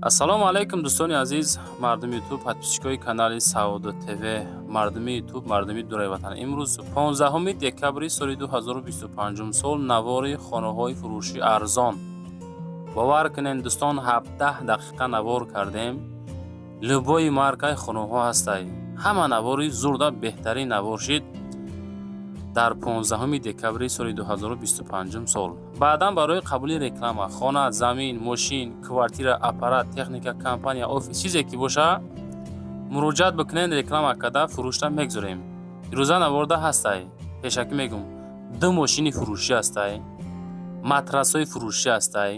Ассалому алайкум, дӯстони азиз, мардуми Ютуб, подписчикои канали Савдо ТВ, мардуми Ютуб, мардуми дураи ватан. Имрӯз 15 декабри соли 2025 сол, навори хонаҳои фурӯши арзон. Бовар кунед, дӯстон, 17 дақиқа навор кардем. Любой маркаи хонаҳо ҳастай. Ҳама навори зурда, беҳтарин навор шид дар 15 декабри соли 2025 сол. Баъдан барои қабули реклама, хона, замин, мошин, квартира, аппарат, техника, компания, офис, чизе ки боша, муроҷиат бикунед, реклама карда, фурӯшта мегузорем. Ирӯза наворда ҳастай, пешакӣ мегум, ду мошини фурӯшӣ ҳастай, матрасҳои фурӯшӣ ҳастай,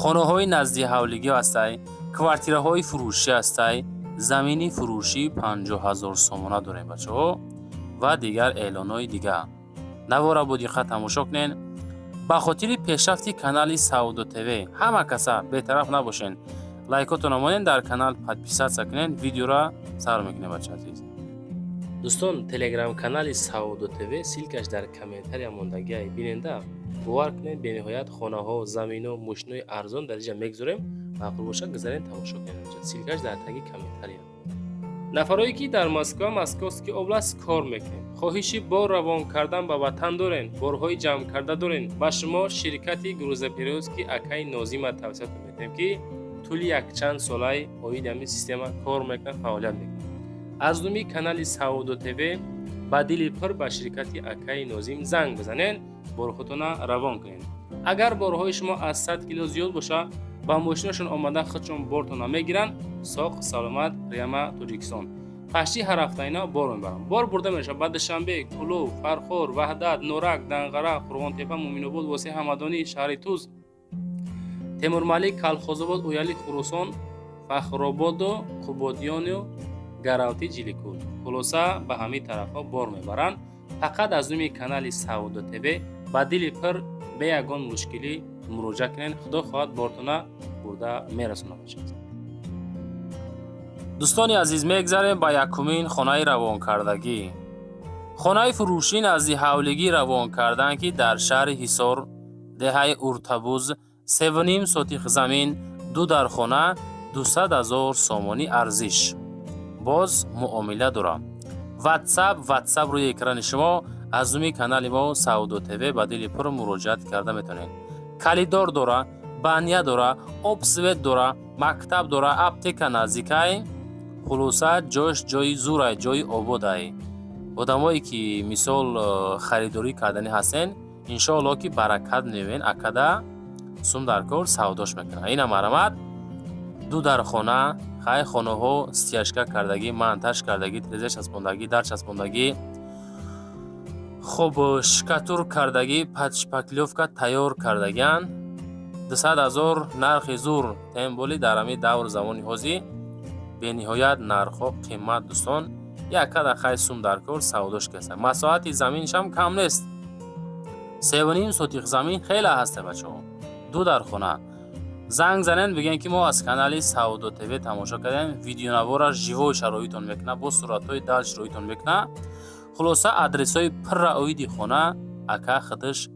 хонаҳои назди ҳавлигӣ ҳастай, квартираҳои фурӯшӣ ҳастай, замини фурӯшӣ 50 000 сомона дорем, бачаҳо, ва дигар эълонҳои дигар. Навора бо диққат тамошо кунед. Ба хотири пешрафти канали Савдо ТВ ҳама каса бетараф набошен, лайкотона монен, дар канал подписаться кунен. Видеора сар мекунем, бача азиз. Дӯстон, телеграм-канали Савдо ТВ, ссылкаш дар комментария мондагиай, биненда. Бовар кунед, бениҳоят хонаҳо, замино, мошинои арзон дар инҷа мегузорем. Маъқул бошад, гузарен, тамошо кунед. Ссылкаш дар таги комментария. Нафарое ки дар Москва, Московский область кор мекунед, хоҳиши бор равон кардан ба ватан дорен, борҳои ҷамъ карда дорен, ба шумо ширкати грузоперевозки акаи Нозима тавсия метиҳем, ки тӯли якчанд солаи оиди ҳамин система кор мекунад, фаъолият мекунад. Аз номи канали Савдо ТВ ба дили пур ба ширкати акаи Нозим занг бизанед, борхотона равон кунед. Агар борҳои шумо аз 100 кило зиёд боша, ба мошинашон омада, худшон бортона мегиранд, соқ саломат прямо Тоҷикистон. Пашти ҳар ҳафта ина бор мебаранд. Бор бурда мешавад ба Душанбе, Кӯлоб, Фархор, Ваҳдат, Норак, Данғара, Қурғонтепа, Муъминобод, Восеъ, Ҳамадонӣ, шаҳри Туз, Темурмалик, Калхозобод, Ояли, Хуросон, Фахрободу Қубодиёну Гаравти, Ҷиликул. Хулоса, ба ҳамин тарафҳо бор мебаранд. Фақат аз номи канали Савдо ТВ ба дили пур, бе ягон мушкилӣ муроҷиат кунед. Худо хоҳад, бортона бурда мерасонад. Дӯстони азиз, мегзарем ба якумин хонаи равонкардагӣ. Хонаи фурӯшӣ назди ҳавлигӣ равон карданд, ки дар шаҳри Ҳисор, деҳаи Уртабуз, 3,5 сотих замин, ду дархона, 200 000 сомонӣ арзиш, боз муомила дорам. Ватсап рӯи экрани шумо. Аз номи канали мо Савдо ТВ ба дили пур муроҷиат карда метавонед. Калидор дора, баня дора, об, свет дора, мактаб дора, аптека наздикай. Хулоса, ҷош ҷои зурай, ҷои ободай. Одамое ки, мисол, харидорӣ карданӣ ҳастен, иншоалло, ки баракат меёбен. Акада сум дар кор, савдош мекунад. Ина, марамат, ду дархона. Хай, хонаҳо стяжка кардагӣ, монтаж кардагӣ, тиреза часпондагӣ, дар часпондагӣ, хуб штукатур кардагӣ, под шпаклёвка тайёр кардагианд. 200 000 нархи зур. Тем более дар ҳамин давру замони ҳозир бениҳоят нархҳо қимат, дӯстон. Якада хай сум дар кор, савдош кеста. Масоҳати заминшам кам нест, 3,5 сотих замин хеле ҳаста, бачаҳо. Ду дархона. Занг занен, бигӯен, ки мо аз канали Савдо ТВ тамошо кардем. Видеонавора живой шароитон мекунад, бо суратҳои дал шароитон мекунад. Хулоса, адресҳои пурра оиди хона ака худаш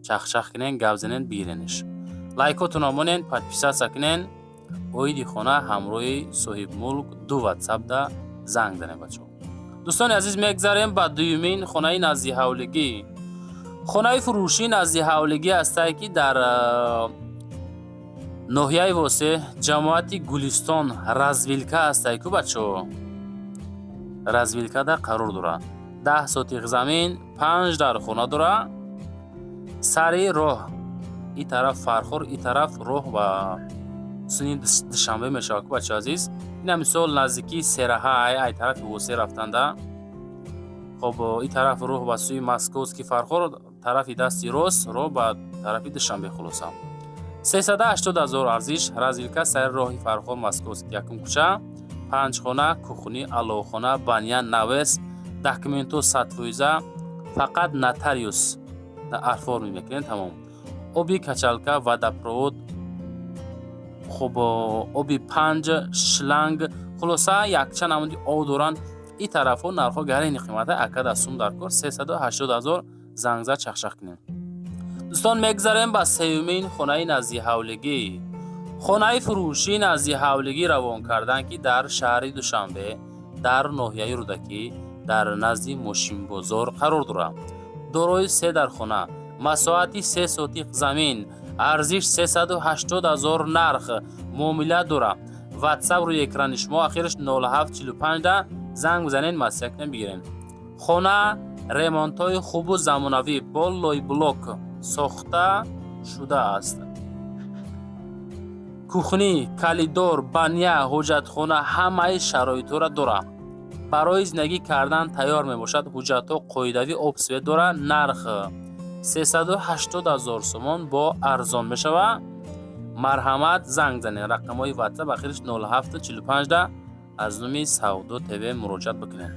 чахчах кунен, гап занен, бигиренеш. Лайкотона монен, подписаться кунен. Оиди хона ҳамроҳи соҳибмулк ду ватсапда занг занем, бачаҳо. Дӯстони азиз, мегзарем ба дуюмин хонаи назди ҳавлигӣ. Хонаи фурӯшӣ назди ҳавлигӣ ҳастае, ки дар ноҳияи Восеъ, ҷамоати Гулистон, Развилка ҳастае ку, бачаҳо. Развилкада қарор дорад. 10 сотих замин, панҷ дар хона дора. Сари роҳ, и тараф Фархор, и тараф роҳ ба сӯи Душанбе мешавад ку, бачаҳо азиз. Ина, мисол, наздикии Сераҳа, ай тарафи Восеъ рафтанда. Хоб, и тараф роҳ ба сӯи Московский, Фархор, тарафи дасти рост роҳ ба тарафи Душанбе. Хулоса, 380 000 арзиш. Развилка, сари роҳи Фархор, Московский, якум кӯча. Панҷ хона, кухни, аловхона, баня, навес, документо 100%, фақат нотариус оформить мекунем, тамом. Оби качалка, водопровод, хуб, оби панҷ шланг. Хулоса, якчанд намуди об доранд. И тарафҳо нархҳо гарени қимата. Акада сум дар кор, 380 000. Зангзад, чахчах кунем. Дӯстон, мегзарем ба сеюмин хонаи назди ҳавлигӣ. Хонаи фурӯшӣ назди ҳавлигӣ равон карданд, ки дар шаҳри Душанбе, дар ноҳияи Рӯдакӣ, дар назди мошинбозор қарор дорад. Дорои се дархона, масоҳати 3 сотих замин, арзиш 380 ҳазор, нарх муомила дорад. Ватсап рӯи экрани шумо, ахираш 0745, занг бизанед, маслиҳат кунед, бигиред. Хона ремонтҳои хубу замонавӣ, бо лойблок сохта шудааст. Кухня, коридор, баня, ҳоҷатхона, ҳамаи шароитҳоро дорад. Барои зиндагӣ кардан тайёр мебошад. Ҳуҷҷатҳо қоидавӣ, об, свет дорад. Нарх 380 ҳазор сомон, бо арзон мешавад. Марҳамат, занг занед. Рақамҳои ватсап ахириш 0745, аз номи Савдо ТВ муроҷиат бикунед.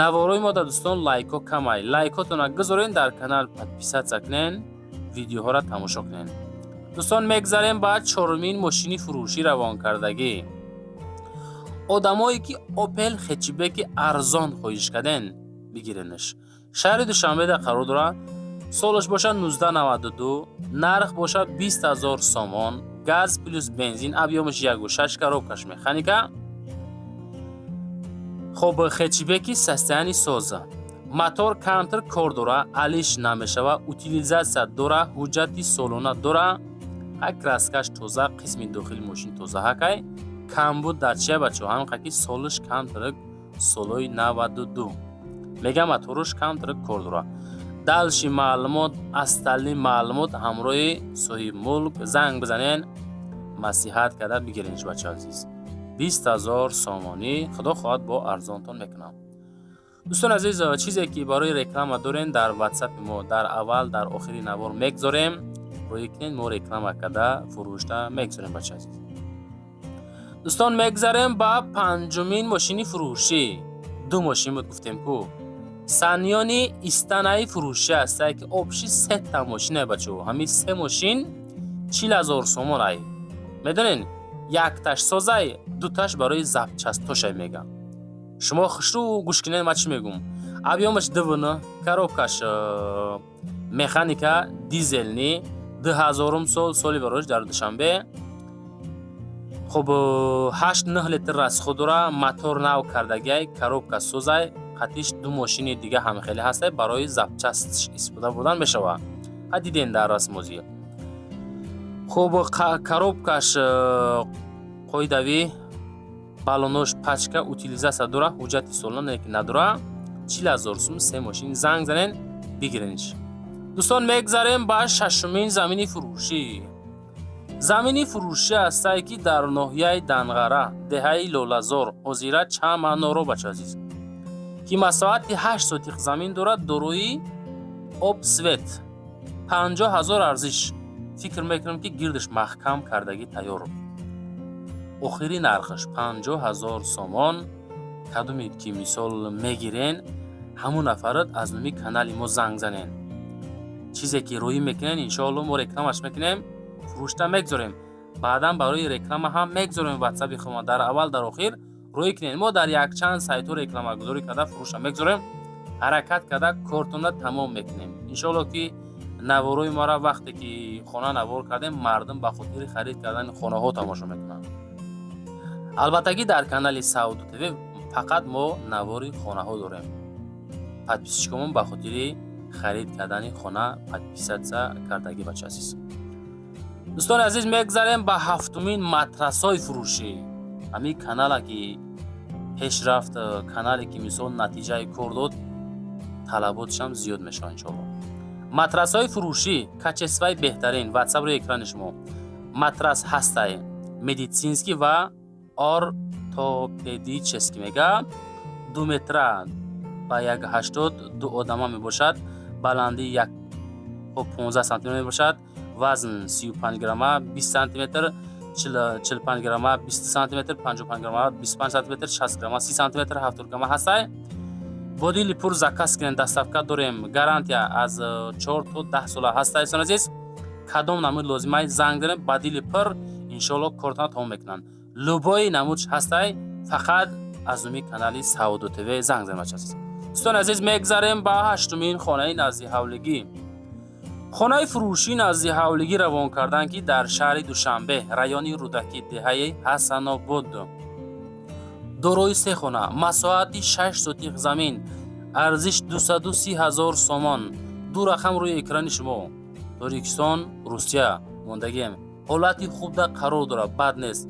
Наворои мо да, дӯстон, лайкҳо камай. Лайкҳотона гузорен, дар канал подписаться кунен, видеоҳоро тамошо кунен. Дӯстон, мегзарем ба чорумин мошини фурӯшӣ равонкардагӣ. Одамое ки Опел хэтчбеки арзон хоҳиш карден, бигиренаш. Шаҳри Душанбеда қарор дорад. Солаш бошад 1992, нарх бошад 20 ҳазор сомон, газ плюс бензин, объёмаш 1,6, коробкаш механика. Хоб, хэтчбеки состояние соза, мотор камтар кор дора, алиш намешава, утилизация дора, ҳуҷҷати солона дора. Ҳа, краскаш тоза, қисми дохили мошин тоза. Ҳакай камбуд дар чия, бачаҳо? Ҳамқа ки солаш камтарак, солҳои 92 мега, моторуш камтарак кор дора. Дальше маълумот, остальной маълумот ҳамроҳи соҳибмулк занг бизанен, маслиҳат карда бигиренш. Бача азиз, 20 000 сомонӣ, худо хоҳад, бо арзонтон мекунам. Дӯстони азиз, чизе ки барои реклама дорем, дар ватсапи мо дар аввал, дар охири навор мегзорем, рӯй кунед, мо реклама карда фурӯшта мегзорем. Бача азиз, дӯстон, мегзарем ба панҷумин мошини фурӯшӣ. Ду мошин буд, гуфтем ку. Санёни Истанаи фурӯшӣ аст, ки общий сета мошина, бачаҳо. Ҳамин се мошин 40 000 сомон ай. Медонен, якташ созай, дуташ барои запчастошай мегам. Шумо хушрӯ гӯш кунед, ман чӣ мегӯм. Объёмаш 2,9, коробкаш механика, дизельный, 2000-ум сол, соли барош, дар Душанбе. Хуб, 8-9 литр расход дора, мотор нав кардагиай, коробка созай. Қатиш ду мошини дига ҳамхеле ҳастай, барои запчасть истифода бурдан мешавад. Ҳа, дидем дар расмозӣ. Хуб, коробкаш қоидавӣ, баллонош пачка, утилизация дора, ҳуҷҷати солона ки надора. 40 000 сум се мошин, занг занен, бигиренш. Дӯстон, мегзарем ба шашумин замини фурӯшӣ. Замини фурӯшӣ ҳастае, ки дар ноҳияи Данғара, деҳаи Лолазор, ҳозира чанд маъноро, бача азиз, ки масоҳати 8 сотих замин дорад, дорои об, свет, 50 000 арзиш. Фикр мекунам, ки гирдаш маҳкам кардагӣ, тайёр. Охири нархаш 50 000 сомон. Кадоме ки мисол мегирен, ҳамун нафарат аз номи канали мо занг занен. Чизе ки рӯӣ мекунен, иншоалло, мо рекламаш мекунем, фурӯшта мегзорем. Баъдан барои реклама ҳам мегзорем ватсаби хума, дар аввал, дар охир рӯӣ кунем. Мо дар якчанд сайтҳо рекламагузорӣ карда, фурӯша мегзорем. Ҳаракат карда, кортона тамом мекунем, иншоалло, ки наворои моро вақте ки хона навор кардем, мардум ба хотири харид кардани хонаҳо тамошо мекунанд. Албатта ки дар канали Савдо ТВ фақат мо навори хонаҳо дорем. Подписчикомон ба хотири харид кардани хона подписаться кардагӣ. Бача азиз, дӯстони азиз, мегзарем ба ҳафтумин матрасҳои фурӯшӣ. Ҳамин канала ки пеш рафт, канале ки мисол натиҷаи кор дод, талаботашам зиёд мешавад, иншоалло. Матрасҳои фурӯшӣ, качествои беҳтарин. Ватсап рӯи экрани шумо. Матрас ҳастай медицинский ва ортопедический, мега 2 метра ба 1,80, ду одама мебошад, баландии як 15 сантиметр мебошад, вазн 35 грамма 20 сантиметр, 45 грамма 20 сантиметр, 55 грамма 25 сантиметр, 60 грамма 30 сантиметр, 70 грамма ҳастай. Бо дили пур заказ кунем, доставка дорем, гарантия аз 4 то 10 сола ҳастай. Дӯстони азиз, кадом намуд лозимай, занг дорем, ба дили пур, иншоалло, кортона тамом мекунанд. Любой намудш ҳастай, фақат аз номи канали Савдо ТВ занг занем. Бача азиз, дӯстони азиз, мегзарем ба ҳаштумин хонаи назди ҳавлигӣ. Хонаи фурӯшӣ назди ҳавлигӣ равон карданд, ки дар шаҳри Душанбе, райони Рӯдакӣ, деҳаи Ҳасанобод, дорои се хона, масоҳати 6 сотих замин, арзиш 230 000 сомон. Ду рақам рӯи экрани шумо, Тоҷикистон, Русия мондагием. Ҳолати хубда қарор дорад, бад нест.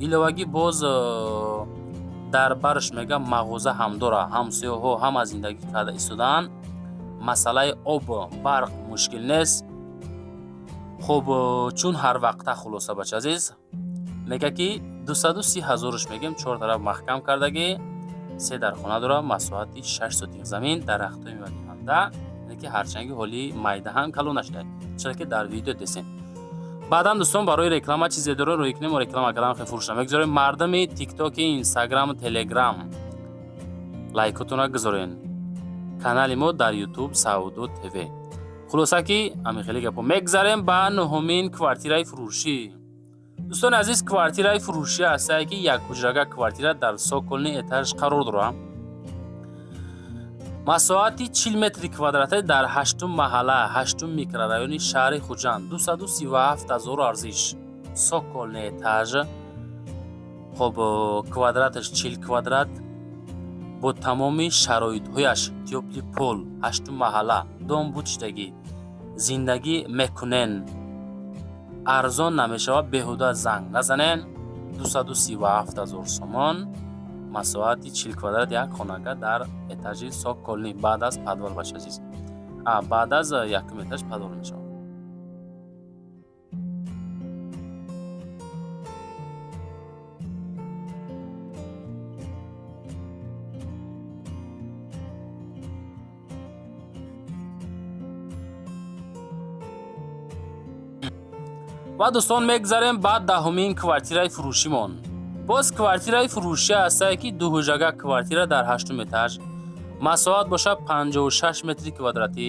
Иловагӣ боз дар барш мега мағоза ҳам дорад. Ҳамсояҳо ҳама зиндагӣ карда истодаанд. Масъалаи об, барқ мушкил нест. Хуб, чун ҳар вақта, хулоса, бача азиз, мега ки 230 ҳазорш мегем. Чор тараф маҳкам кардагӣ, се дархона дорад, масоҳати 6 сотих замин, дарахтҳои мевадиҳанда, ки ҳарчанги ҳоли майда ҳам калон нашуда, чизе ки дар видео десем. Баъдан, дӯстон, барои реклама чизе дорем, рӯй кунем. Реклама кардан хе фурӯша мегузорем. Мардами Тиктоки, Инстаграм, Телеграм, лайкотона гузорен. Канали мо дар Ютуб Савдо ТВ. Хулоса ки ҳамин хеле гапо. Мегзарем ба нуҳумин квартираи фурӯшӣ. Дӯстони азиз, квартираи фурӯшӣ ҳастае, ки як ҳуҷрага квартира дар цокольный этаж қарор дорад, масоҳати 40 метри квадратӣ, дар ҳаштум маҳалла, ҳаштум микрорайони шаҳри Хуҷанд, 237 000 арзиш, цокольный этаж. Хоб, квадраташ 40 квадрат, бо тамоми шароитҳояш, тёплый пол. Ҳаштум маҳалла, дом бучдагӣ зиндагӣ мекунен. Арзон намешавад, беҳуда занг назанен. 237 000 сомон, масоҳати 40 квадрат, як хонага дар этажи цокольный, баъд аз подвал. Бача азиз, баъд аз якум этаж подвал мешавад. Ва, дӯстон, мегзарем ба даҳумин квартираи фурӯшимон. Боз квартираи фурӯшӣ ҳастае, ки дуҳуҷрага квартира дар ҳаштум этаж, масоҳат бошад 56 метри квадратӣ,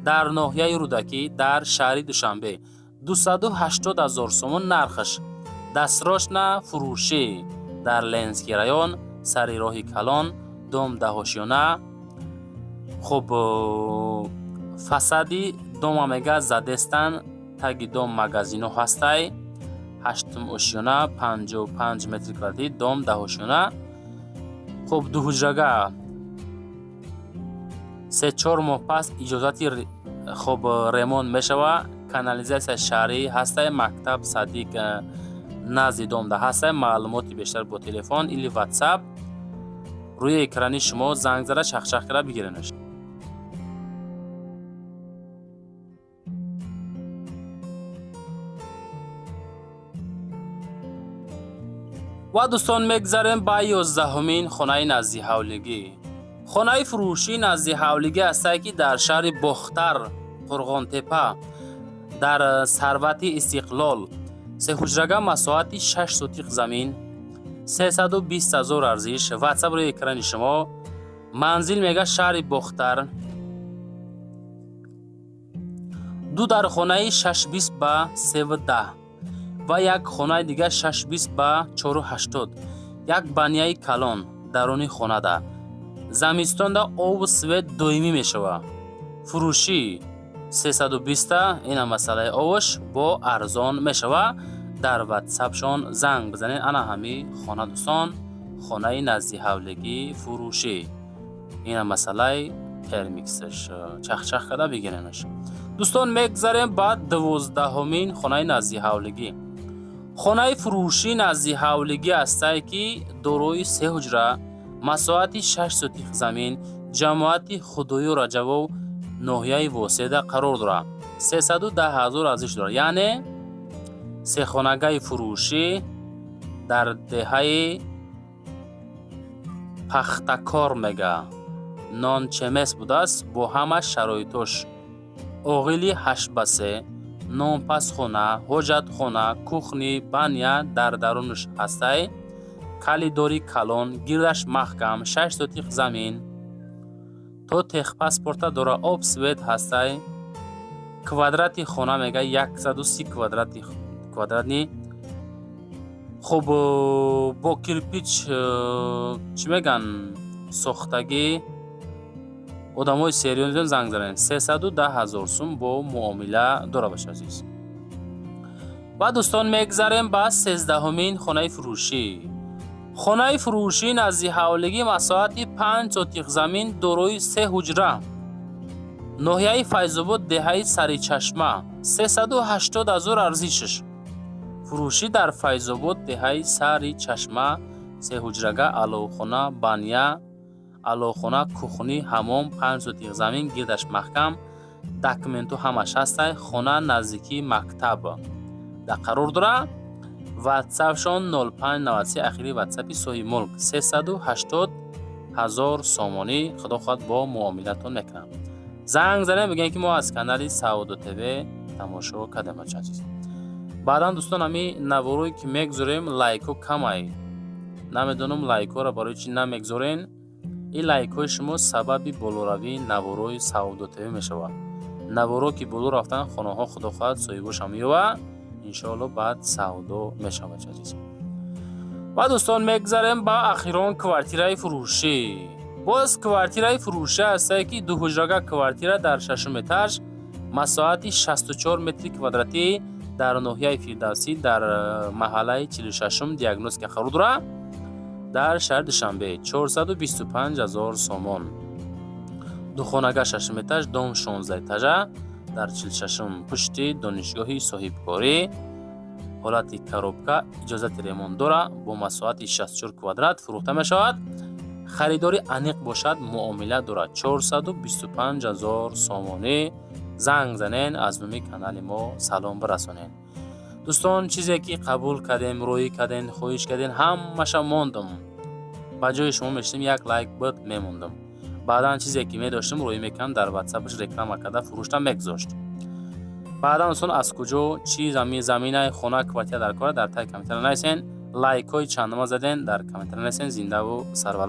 дар ноҳияи Рӯдакӣ, дар шаҳри Душанбе, 280 ҳазор сомон нархаш. Дастрочна фурӯшӣ дар Ленинский район, сари роҳи калон, дом даҳошёна. Хуб, фасади дома мега задестан, таги дом магазино ҳастай. Ҳаштум ошёна, 55 метри квадратӣ, дом даҳошёна. Хуб, дуҳуҷрага, 3-4 моҳ пас иҷозати, хуб, ремонт мешава. Канализатсия шаҳрӣ ҳастай, мактаб, садик назди домда ҳастай. Маълумоти бештар бо телефон или Ватсап рӯи экрани шумо занг зада, чахчах карда бигиренаш. Ва, дӯстон, мегзарем ба 11-умин хонаи наздиҳавлигӣ. Хонаи фурӯшӣ наздиҳавлигӣ ҳастае, ки дар шаҳри Бохтар, Қурғонтепа, дар Сарвати Истиқлол, сеҳуҷрага, масоҳати 6 сотиқ замин, 320 ҳазор арзиш. Ватсап рӯи экрани шумо. Манзил мега шаҳри Бохтар, ду дархонаи 6,20 ба 3,10 ва як хонаи дигар 6,20 ба 4,80, як баняи калон даруни хонада. Замистонда обу свет доимӣ мешавад. Фурӯшӣ 320. Ина масъалаи овош бо арзон мешавад. Дар Ватсапшон занг бизанед. Ана ҳами хона, дӯстон, хонаи наздиҳавлигӣ фурӯшӣ. Ина масъалаи термиксаш, чахчах карда бигиренаш. Дӯстон, мегзарем ба 12-ҳумин хонаи наздиҳавлигӣ. Хонаи фурӯшӣ наздиҳавлигӣ ҳастае, ки дорои се ҳуҷра, масоҳати 6 сотих замин, ҷамоати Худоё Раҷабов, ноҳияи Воседа қарор дорад. 310 ҳазор арзиш дорад, яъне сехонагаи фурӯшӣ дар деҳаи Пахтакор мега нончемес будааст, бо ҳама шароитош: оғили 8 ба 3, нонпазхона, ҳоҷатхона, кухня, баня дар дарунаш ҳастай, калидори калон, гирдаш маҳкам, 6 сотих замин, то техпаспорта дора, об, свет ҳастай. Квадрати хона мега 130 квадрати квадратный. Хуб, бо кирпич, чӣ меган, сохтагӣ. Одамои серьёзный занг занед. 310 000 сум бо муомила дора, бача азиз. Ва, дӯстон, мегзарем ба 13-ҳумин хонаи фурӯшӣ. Хонаи фурӯшӣ назди ҳавлигӣ, масоҳати 5 сотих замин, дорои се ҳуҷра, ноҳияи Файзобод, деҳаи Саричашма, 380 000 арзишаш. Фурӯшӣ дар Файзобод, деҳаи Саричашма, сеҳуҷрага, аловхона, баня, аловхона, кухня, ҳамом, 5 сотих замин, гирдаш маҳкам, документу ҳамаш ҳастай. Хона наздикии мактаб да қарор дора. Ватсапшон 0593, ахири ватсапи соҳибмулк. 380 000 сомонӣ, худо хоҳад, бо муомилатон мекунам. Занг занем, мегӯем, ки мо аз канали Саодо ТВ тамошо кардем, бача азиз. Баъдан, дӯстон, ҳами наворое ки мегузорем, лайкҳо камай. Намедонам, лайкҳоро барои чӣ намегузорен. Ин лайкҳои шумо сабаби болоравии наворои Саодо ТВ мешавад. Наворо ки боло рафтан, хонаҳо, худо хоҳад, соҳибошам меёвад, иншоалло, баъд савдо мешавад, бача азиз. Ва, дӯстон, мегзарем ба ахирон квартираи фурӯшӣ. Боз квартираи фурӯшӣ ҳастае, ки дуҳуҷрага квартира дар шашум этаж, масоҳати 64 метри квадратӣ, дар ноҳияи Фирдавсӣ, дар маҳаллаи 46-ум Диагностика қарор дорад, дар шаҳри Душанбе, 425 ҳазор сомон. Духонага, шашум этаж, дом 16 этажа, дар 46-ум, пушти донишгоҳи соҳибкорӣ, ҳолати коробка, иҷозати ремонт дора, бо масоҳати 64 квадрат фурӯхта мешавад. Харидори аниқ бошад, муомила дорад. 425 ҳазор сомонӣ. Занг занен, аз номи канали мо салом бирасонен. Дӯстон, чизе ки қабул кардем, роӣ кардем, хоҳиш кардем, ҳамаша мондум. Ба ҷои шумо мешидем, як лайк буд, мемондум. Баъдан чизе ки медоштем, роӣ мекардам, дар ватсапаш реклама карда, фурӯшта мегузошт. Баъдан, дӯстон, аз куҷо чӣ заминаи хона, квартира дар кора, дар таи комментария нависен. Лайкҳои чандума заден, дар комментария нависен. Зиндаву сарбаланд.